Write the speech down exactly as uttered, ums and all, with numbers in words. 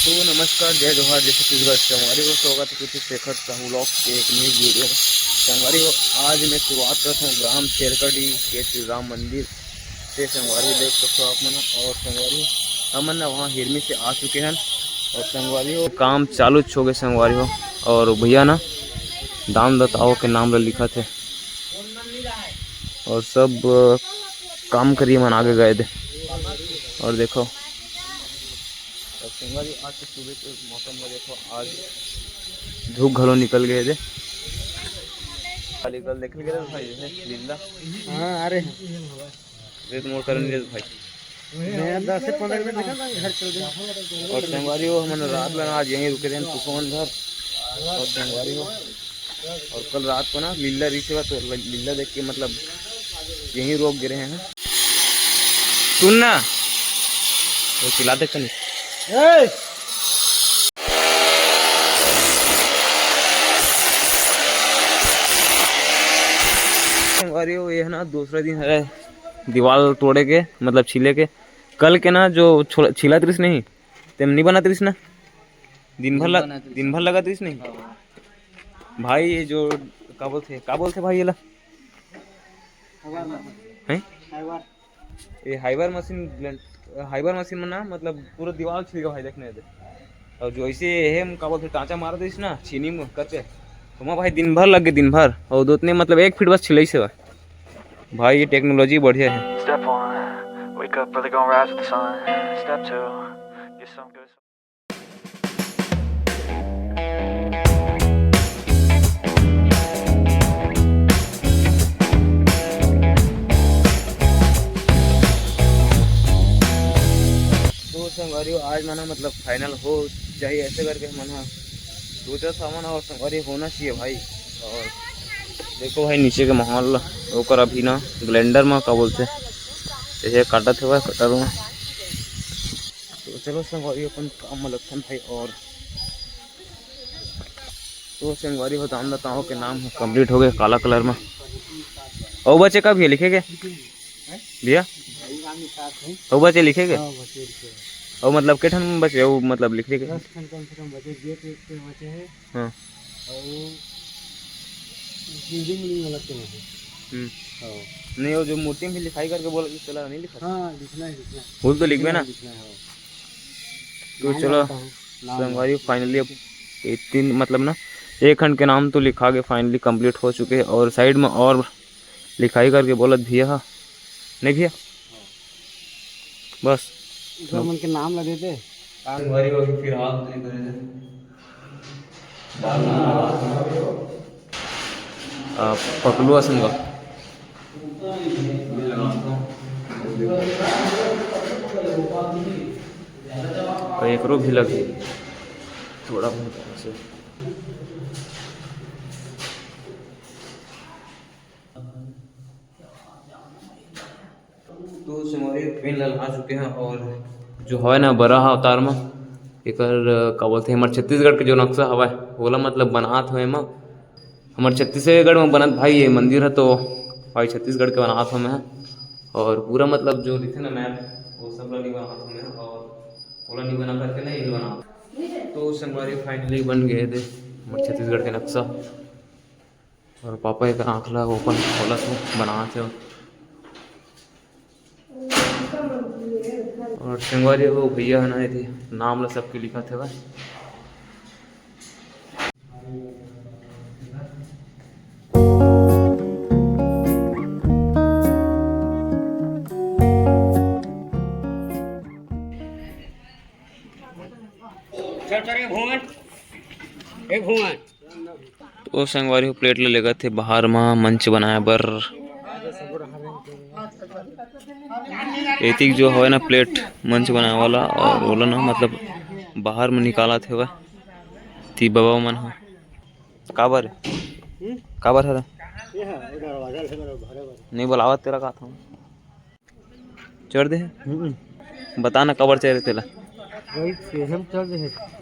तो नमस्कार, जय जोहार, जय छत्तीसगढ़। संगवारी हो, स्वागत है कुछ शेखर साहू vlog के एक न्यू वीडियो में। संगवारी हो, आज मैं शुरुआत करता हूँ ग्राम शेरकड़ी के श्री राम मंदिर से। संगवारी हो, देख सकते हो आप मन। और संगवारी हो, हमन ना वहाँ हिरमी से आ चुके हैं। और संगवारी हो, काम चालू हो गए संगवारी हो। और भैया ना दान दताओ के नाम ला लिखत हे। और सब, अ, काम करिए मन आगे गए दे। और देखो, और संगवारी, आज के सुबह के मौसम में देखो, आज धूप घलो निकल गए दे। खाली कल देख ले भाई, ये लीला। हाँ, आ रहे हैं। रेत मोड़ करन रे भाई। मैं दस से पन्द्रह मिनट निकल जाएंगे, घर चल जाएंगे। और संगवारी हो, हमन रात में आज यहीं रुके रहे पुसवन घर। और संगवारी हो, और कल रात को ना लीला रिसे हुआ, तो ल-, लीला देख के मतलब यहीं रोक गिरे हैं। सुन ना, वो चिल्लाते कनी। ए! संगवारी हो, ये है ना दूसरा दिन है दीवाल तोड़े के, मतलब छीले के। कल के ना जो छोला-, छीलत रहिस नहीं, तेम नहीं बनत रहिस ना, दिन भर नहीं लग-, बनत रहिस। दिन भर लगत रहिस नहीं। हाँ। भाई, ये जो का बोलथे, का बोलथे भाई, ये ला? However machine. हैं? हाइवर। ये हाइवर मशीन, हाइवर मशीन में ना, मतलब, पूरा दीवार छिल गया भाई, देखने दे। और जो ऐसे ये हम का बोलथे, टांचा मार देस ना छीनी में कच्चे, तो मैं भाई दिन भर लग गए, दिन भर। और उतने, मतलब, एक फीट बस छिलई से भाई। भाई, ये टेक्नोलॉजी बढ़िया है। Step one, wake up early, gonna rise with the sun. Step two, get some good. तो संगवारी हो, आज माना मतलब फाइनल हो जाए ऐसे करके मन हा सोचा सामान और संगवारी होना चाहिए भाई। और देखो भाई नीचे के माहौल, ओकर अभी ना ग्लेंडर में का बोलथे, ये काटत हे भाई कटर में। तो चलो संगवारी अपन काम में लगथन भाई। और तो संगवारी हो, दान दताओ के नाम ह कंप्लीट हो गए काला कलर में। अउ बचे का भैया लिखे के? भैया? अउ बचे लिखे के? हाँ, बचे लिखे। अउ मतलब के ठन बचे? अउ मतलब लिख दे के? दस ठन कम से कम बचे, गेट वेट के बचे हैं। हाँ। अउ बिल्डिंग विल्डिंग वाला के बचे। हम्म। हाँ। नहीं, वो जो मूर्ति में भी लिखाई करके बोला, चला नहीं लिखा? हाँ, लिखना है, लिखना है। भूल तो लिखबे ना? लिखना है, हाँ। तो नाम चलो, लगता है, नाम संगवारी, लगता है। Finally अब ये तीन, मतलब ना, एक खंड के नाम तो लिखा गया, finally complete हो चुके हैं। और side में और लिखाई करके बोलत भैया हा, नहीं भैया? बस। इधर मन के नाम लगे थे। संगवारी हो, फिलहाल तो ये करे थे। आ, पकलू असन गा। और एकरो भी लगे थोड़ा बहुत ऐसे। तो संगवारी, पेन ला ला चुके हैं और जो हवय ना बरा हा अवतार म, एकर, अ, का बोलथे, हमर छत्तीसगढ़ के जो नक्शा हवय, ओला मतलब बनात हवय एमा। हमर छत्तीसगढ़ म बनत भाई ये मंदिर ह, तो भाई छत्तीसगढ़ के बनात हवय मैं। और पूरा मतलब जो दिखे ना map, वो सब ला नहीं बनात हवय मैं, और ओला नहीं बना करके ना ये बनात। तो संगवारी, finally बन गए थे हमर छत्तीसगढ़ के नक्शा। और पापा एकर आँख ला open खोलत हे, बनात हे। और संगवारी हो, भैया ह ना एदे नाम ला सबके लिखत हवय। चल, चल, ए भुवन, ए भुवन। तो संगवारी हो, plate ले लेगत हे बाहर म मंच बनाए बर। एतिक जो हवय ना plate मंच बनाए वाला, और ओला ना मतलब बाहर म निकालत हेवय ती बबा मन ह। काबर? काबर हरे? नहीं बुलावत तेरा का था। चढ़ दे। बता ना काबर चढ़ तेला। वही सेहम चढ़ दे।